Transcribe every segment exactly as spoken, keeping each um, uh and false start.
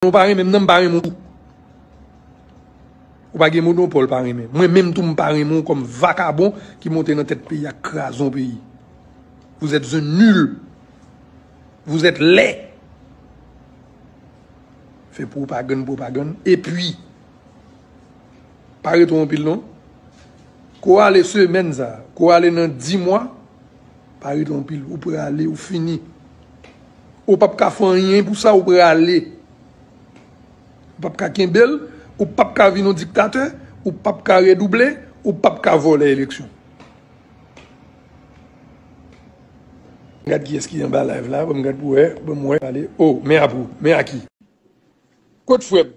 ou pa renmen m nan, m pa renmen w tou. Ou pa gen monopòl pa renmen. Mwen menm tou m pa renmen w kòm vakabon ki monte nan tèt peyi a, kraze yon peyi. Vous êtes un nul. Vous êtes laid. Fè pwopagann, pwopagann. Epi, pa rete anpil non. Ko ale semèn sa, ko ale nan dis mwa, pa rete anpil. Ou prale, ou fini. Ou p ap ka fè anyen pou sa, ou prale. Ou p ap ka kenbe l, ou p ap ka vin yon diktatè, ou p ap ka redouble, ou p ap ka vòlè eleksyon. Gad kiyès ki anba live la, ban m gad pou wè, ban m wè, ale. Oh, men apou, men aki. Kot frè m?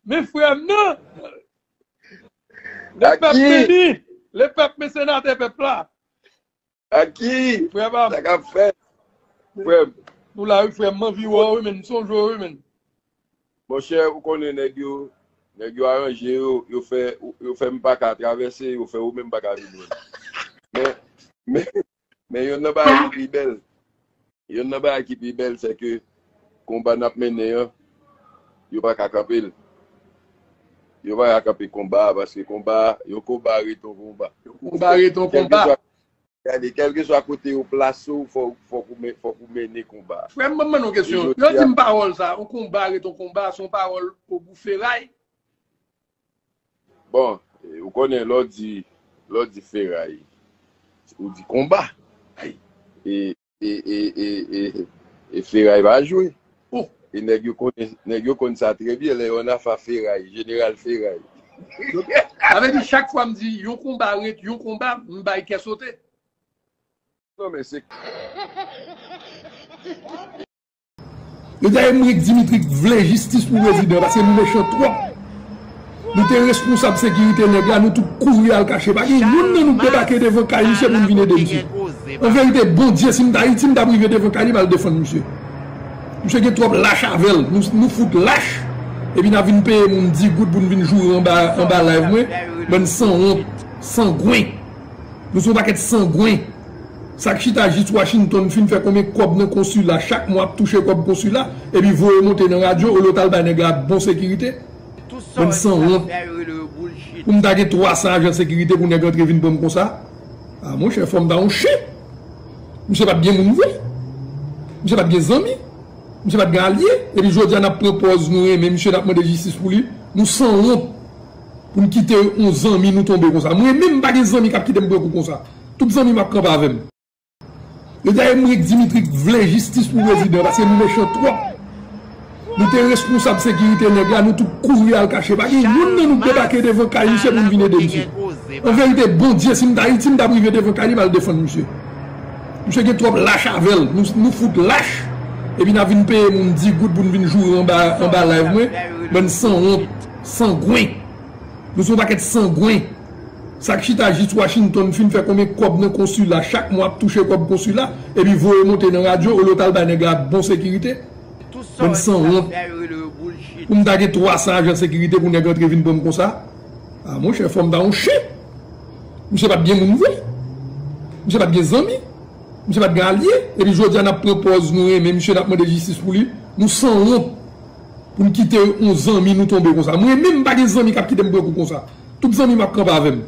Men frè m nan! Lepèp beni! Lepèp men senatè pèp la! Aki? Frè pa m. Sa k ap fèt? Frè m. Nou la wi frè m, m anvi wè w wi menn, m sonje w wi menn. Monchè, ou konnen nèg yo, nèg yo aranje yo, yo fè, yo fè m pa ka travèse, yo fè ou menm pa ka vin jwenn. Men, men, men youn nan bagay ki pi bèl, youn nan bagay ki pi bèl, se ke konba n ap mennen an, yo pa ka kanpe l. Yo pa ka kanpe konba a, paske konba, yon konba ret yon konba. Yon konba ret yon konba. Gade, kèlkeswa kote yo plase w, fò, fòk ou men-, fòk ou mennen konba a. Frè m, ban m mande w kesyon. Lè w di m pawòl sa, yon konba ret yon konba, se yon pawòl o gou feray? Bon, e, ou konnen lè w di, lè w di feray, ou di konba. E, e, e, e, e, e feray pa jwe. Oh. E nèg yo konnen, nèg yo konn sa trè byen, lè yo nan afa feray, jeneral feray. Sa vle di chak fwa m di yon konba ret yon konba, m bay kè sote. Non, men se Yo di a Emeric Dimitri vle jistis pou prezidan, paske nou mechan twòp. Nou te responsab sekirite nèg la, nou tout kouri al kache. Pa gen youn nan nou k debake devan kay misye pou n vin ede misye. An verite, Bondye, si m t Ayiti, m t ap rive devan kay li, m al defann misye. Misye gen twòp lach avè l. Nou, nou fout lach. Epi n ap vin peye moun dis goud pou n vin joure anba, anba live mwen. Bann sanwont, sangwen. Nou se yon pakèt sangwen. Sa k chita jis Washington fin fè konbyen kòb nan konsila, chak mwa ap touche kòb konsila, epi voye monte nan radyo, olye w t al bay nèg la bon sekirite. Bann sanwont. Pou m ta gen twa san ajan sekirite pou nèg antre vin pran m konsa. A monchè, fò m ta yon chen. Misye pa t gen moun vre. Misye pa t gen zanmi. Misye pa t gen alye. Epi jodi a n ap pran pòz nou renmen misye, n ap mande jistis pou li. Nou sanwont. Pou n kite yon zanmi nou tonbe konsa. Mwen menm m pa gen zanmi k ap kite m pran kou konsa. Tout zanmi m ap kanpe avè m. Yo di a Emeric Dimitri vle jistis pou prezidan, paske nou mechan twòp. Nou te responsab sekirite nèg la, nou tout kouri al kache. Pa gen youn nan nou k debake devan kay misye pou n vin ede misye. An verite, Bondye, si m t Ayiti, m t ap rive devan kay li, m al defann misye. Misye gen twòp lach avè l. Nou, nou fout lach. Epi n ap vin peye moun dis goud pou n vin joure anba, anba live mwen. Bann sanwont, sangwen. Nou se yon pakèt sangwen. Sa k chita jis Washington fin fè konbyen kòb nan konsila, chak mwa ap touche kòb konsila, epi voye monte nan radyo, olye w t al bay nèg la bon sekirite. Bann sanwont. Pou m ta gen twa san ajan sekirite pou nèg antre vin pran m konsa. A monchè, fò m ta yon chen. Misye pa t gen moun vre. Misye pa t gen zanmi. Misye pa t gen alye. Epi jodi a n ap pran pòz nou renmen misye, n ap mande jistis pou li. Nou sanwont. Pou n kite yon zanmi nou tonbe konsa. Mwen menm m pa gen zanmi k ap kite m pran kou konsa. Tout zanmi m ap kanpe avè m.